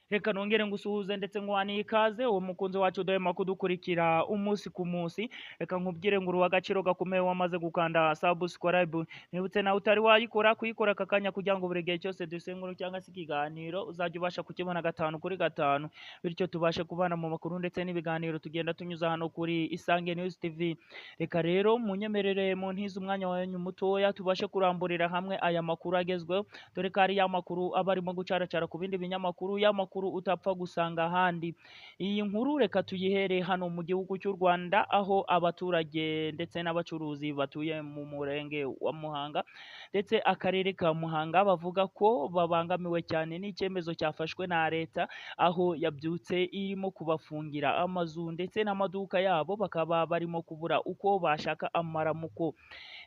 Reka nongere ngusuhuze ndetse nguhane ikaze uwo mukunzi wacu udahwema kudukurikira umunsi ku munsi. Reka nkubwire ngo uri uw'agaciro gakomeye wamaze gukanda subscribe. Nibutse nawe utari wayikora kuyikora aka kanya kugira ngo buri gihe cyose duse inkuru cyangwa se ikiganiro uzajya ubasha kukibona gatanu kuri gatanu, bityo tubashe kubana mu makuru ndetse n'ibiganiro tugenda tunyuza hano kuri Isange News TV. Reka rero munyemerere mu ntize umwanya wanyu mutoya tubashe kuramburira hamwe aya makuru agezweho, dore ko ari ya makuru aba arimo gucaracara ku bindi binyamakuru, ya makuru utapfa gusanga ahandi. Iyi nkuru reka tuyihere hano mu gihugu cy'u Rwanda, aho abaturage ndetse n'abacuruzi batuye mu murenge wa Muhanga ndetse akarere ka Muhanga bavuga ko babangamiwe cyane n'icyemezo cyafashwe na leta, aho yabyutse irimo kubafungira amazu ndetse n'amaduka yabo, bakaba barimo kubura uko bashaka amaramuko.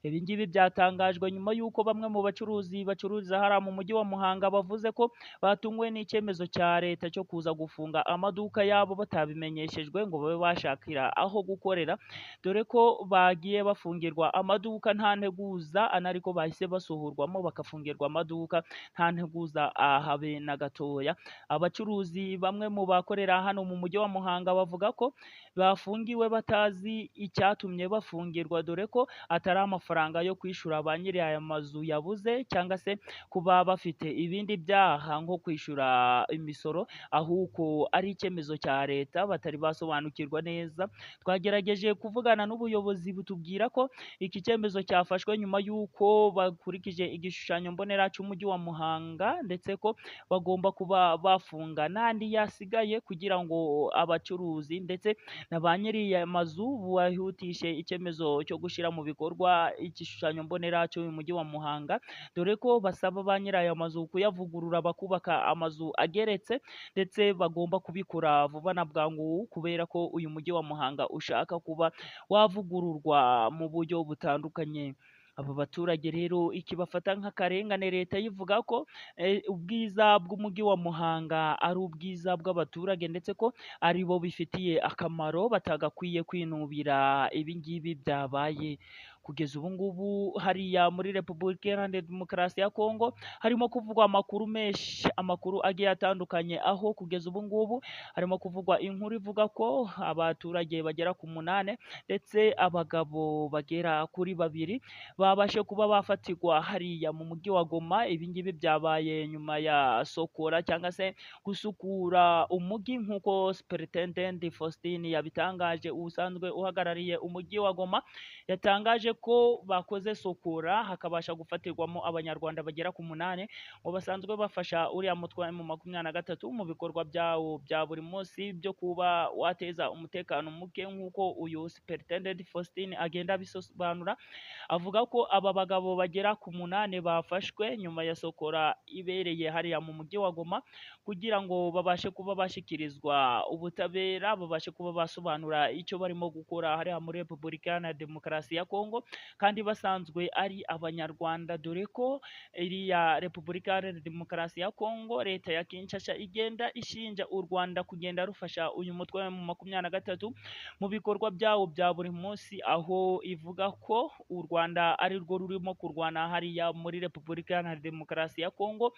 Ibi ngibi byatangajwe nyuma y'uko bamwe mu bacuruzi bacururiza hariya mu mujyi wa Muhanga bavuze ko batunguwe n'icyemezo cya leta cyo kuza gufunga amaduka yabo batabimenyeshejwe ngo babe bashakira aho gukorera, dore ko bagiye bafungirwa amaduka nta nteguza, anariko bahise basohorwamo bakafungirwa amaduka nta nteguza habe na gatoya. Abacuruzi bamwe mu bakorera hano mu mujyi wa Muhanga bavuga ko bafungiwe batazi icyatumye bafungirwa, dore ko atari amafaranga yo kwishyura ba nyiri aya mazu yabuze cyangwa se kuba bafite ibindi byaha nko kwishyura imisoro, ahubwo ari icyemezo cya leta batari basobanukirwa neza. Twagerageje kuvugana n'ubuyobozi butubwira ko iki cyemezo cyafashwe nyuma y'uko bakurikije igishushanyo mbonera cy'umujyi wa Muhanga, ndetse ko bagomba kuba bafunga n'andi yasigaye kugira ngo abacuruzi ndetse na ba nyiri aya mazu bahutishe icyemezo cyo gushyira mu bikorwa igishushanyo mbonera cy'uyu mujyi wa Muhanga, dore ko basaba ba nyiri aya mazu kuyavugurura bakubaka amazu ageretse, ndetse bagomba kubikora vuba na bwangu kubera ko uyu mujyi wa Muhanga ushaka kuba wavugururwa mu buryo butandukanye. Aba baturage rero ikibafata nk'akarengane leta yivuga ko ubwiza bw'umujyi wa Muhanga ari ubwiza bw'abaturage, ndetse ko ari bo bifitiye akamaro batagakwiye kwinubira ibi ngibi byabaye. Kugeza ubu ngubu hariya muri Repubulika Iharanira Demokarasi ya Kongo harimo kuvugwa amakuru menshi, amakuru agiye atandukanye, aho kugeza ubu ngubu harimo kuvugwa inkuru ivuga ko abaturage bagera ku 8 ndetse abagabo bagera kuri 2 babashe kuba bafatirwa hariya mu mujyi wa Goma. Ibi ngibi byabaye nyuma ya sokora cyangwa se gusukura umujyi nk'uko Superintendent Faustin yabitangaje, usanzwe uhagarariye umujyi wa Goma yatangaje ko bakoze sokora hakabasha gufatirwamo abanyarwanda bagera ku 8 ngo basanzwe bafasha uriya mutwe mu 23 mu bikorwa byawo bya buri munsi byo kuba wateza umutekano muke, nk'uko uyu Superintendent Faustin agenda abisobanura. Avuga ko aba bagabo bagera ku 8 bafashwe nyuma ya sokora ibereye hariya mu mujyi wa Goma, kugira ngo babashe kuba bashyikirizwa ubutabera, babashe kuba basobanura icyo barimo gukora hariya muri Repubulika Iharanira Demokarasi ya Kongo, kandi basanzwe ari abanyarwanda, dore ko iriya Repubulika Iharanira Demokarasi ya Kongo leta ya Kinshasa igenda ishinja u Rwanda kugenda rufasha uyu mutwe mu 23 mu bikorwa byawo bya buri munsi, aho ivuga ko u Rwanda ari rwo rurimo kurwana hariya muri Repubulika Iharanira Demokarasi ya Kongo.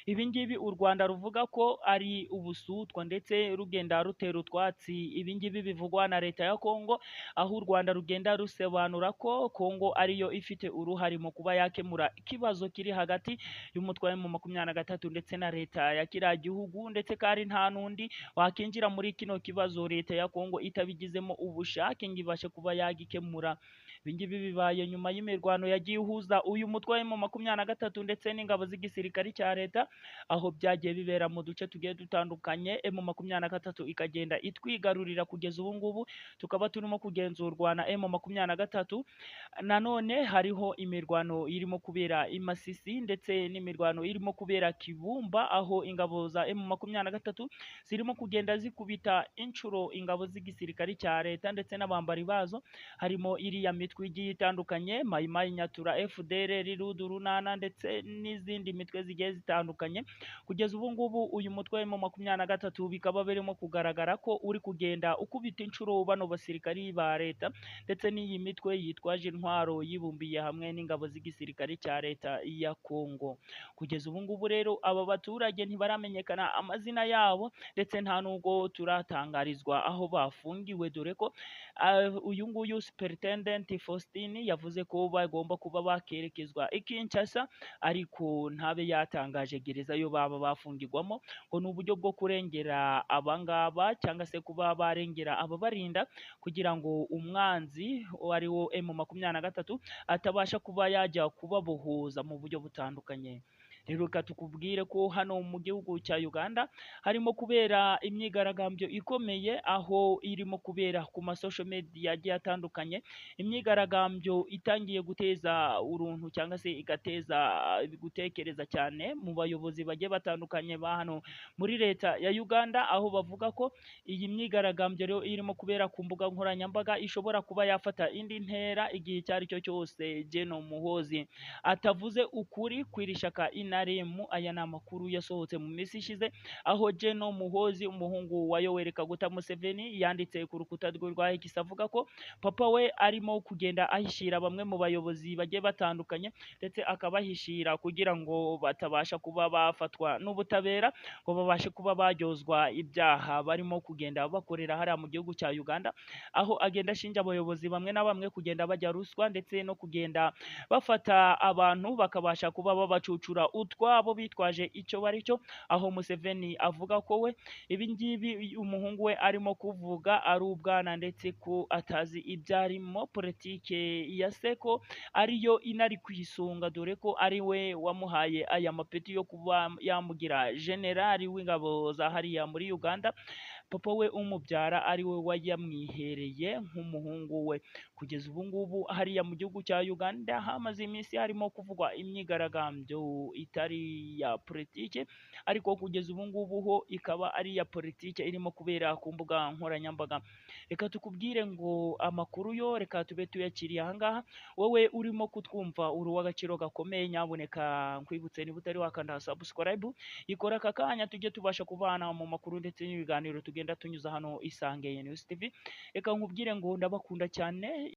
Ibi ngibi u Rwanda ruvuga ko ari ubusutwa ndetse rugenda rutera utwatsi ibi ngibi bivugwa na leta ya Kongo, aho u Rwanda rugenda rusobanura ko Kongo ariyo ifite uruhare mu kuba yakemura ikibazo kiri hagati y'umutwe mu 23 ndetse na leta ya kiriya gihugu, ndetse kandi nta n'undi wakinjira muri kino kibazo leta ya Kongo itabigizemo ubushake ngo ibashe kuba yagikemura. Ibi ngibi bibaye nyuma y'imirwano yagiye ihuza uyu mutwe mu 23 ndetse n'ingabo z'igisirikare cya leta, aho byagiye bibera mu duce tugiye dutandukanye. M23 ikagenda itwigarurira kugeza ubu ngubu tukaba turimo kugenzurwa na M23. Nanone hariho imirwano irimo kubera i Masisi ndetse n'imirwano irimo kubera Kibumba, aho ingabo za M23 zirimo kugenda zikubita inshuro ingabo z'igisirikare cya leta ndetse n'abambari bazo, harimo iriya mitwe mitwe igiye itandukanye, Mayi Nyatura, FDLR, Rudurunana ndetse n'izindi mitwe zigiye zitandukanye. Kugeza ubu ngubu uyu mutwe wa M23 bikaba birimo kugaragara ko uri kugenda ukubita inshuro bano basirikari ba leta ndetse n'iyi mitwe yitwaje intwaro yibumbiye hamwe n'ingabo z'igisirikare cya leta ya Kongo. Kugeza ubu ngubu rero aba baturage ntibaramenyekana amazina yabo ndetse nta nubwo turatangarizwa aho bafungiwe, dore ko uyu nguyu Superintendent Faustin yavuze ko bagomba kuba bakerekezwa i Kinshasa, ariko ntabe yatangaje gereza yo baba bafungirwamo, ngo ni uburyo bwo kurengera abangaba cyangwa se kuba barengera ababarinda kugira ngo umwanzi ari wo M23 atabasha kuba yajya kubabohoza mu buryo butandukanye. Rero reka tukubwire ko hano mu gihugu cya Uganda harimo kubera imyigaragambyo ikomeye, aho irimo kubera ku ma social media agiye atandukanye, imyigaragambyo itangiye guteza uruntu cyangwa se igateza gutekereza cyane mu bayobozi bagiye batandukanye ba hano muri leta ya Uganda, aho bavuga ko iyi myigaragambyo rero irimo kubera ku mbuga nkoranyambaga ishobora kuba yafata indi ntera igihe icyo ari cyo cyose Gen Muhoozi atavuze ukuri kw'iri shyaka NRM. Aya ni amakuru yasohotse mu minsi ishize, aho Gen Muhoozi umuhungu wa Yoweri Kaguta Museveni yanditse ku rukuta rwe rwa X avuga ko papa we arimo kugenda ahishira bamwe mu bayobozi bagiye batandukanye, ndetse akabahishira kugira ngo batabasha kuba bafatwa n'ubutabera, ngo babashe kuba baryozwa ibyaha barimo kugenda bakorera hariya mu gihugu cya Uganda, aho agenda ashinja abayobozi bamwe na bamwe kugenda bajya ruswa ndetse no kugenda bafata abantu bakabasha kuba babacucura utwabo bitwaje icyo bari cyo, aho Museveni avuga ko we ibi ngibi umuhungu we arimo kuvuga ari ubwana ndetse ko atazi ibyo arimo, politike ya seko ariyo inari ku isonga, dore ko ari we wamuhaye aya mapeti yo kuba yamugira generali w'ingabo za hariya muri Uganda, papa we umubyara ari we wayamwihereye nk'umuhungu we. Kugeza ubu ngubu hariya mu gihugu cya Uganda hamaze iminsi harimo kuvugwa imyigaragambyo itari iya politike, ariko kugeza ubu ngubu ho ikaba ari iya politike irimo kubera ku mbuga nkoranyambaga. Reka tukubwire ngo amakuru yo reka tube tuyakiriye aha ngaha, wowe urimo kutwumva uri uw'agaciro gakomeye, nyabuneka nkwibutse niba utari wakanda subscribe ikora aka kanya tujye tubasha kubana mu makuru ndetse n'ibiganiro tugenda tunyuza hano Isange News TV. Reka nkubwire ngo ndabakunda cyane.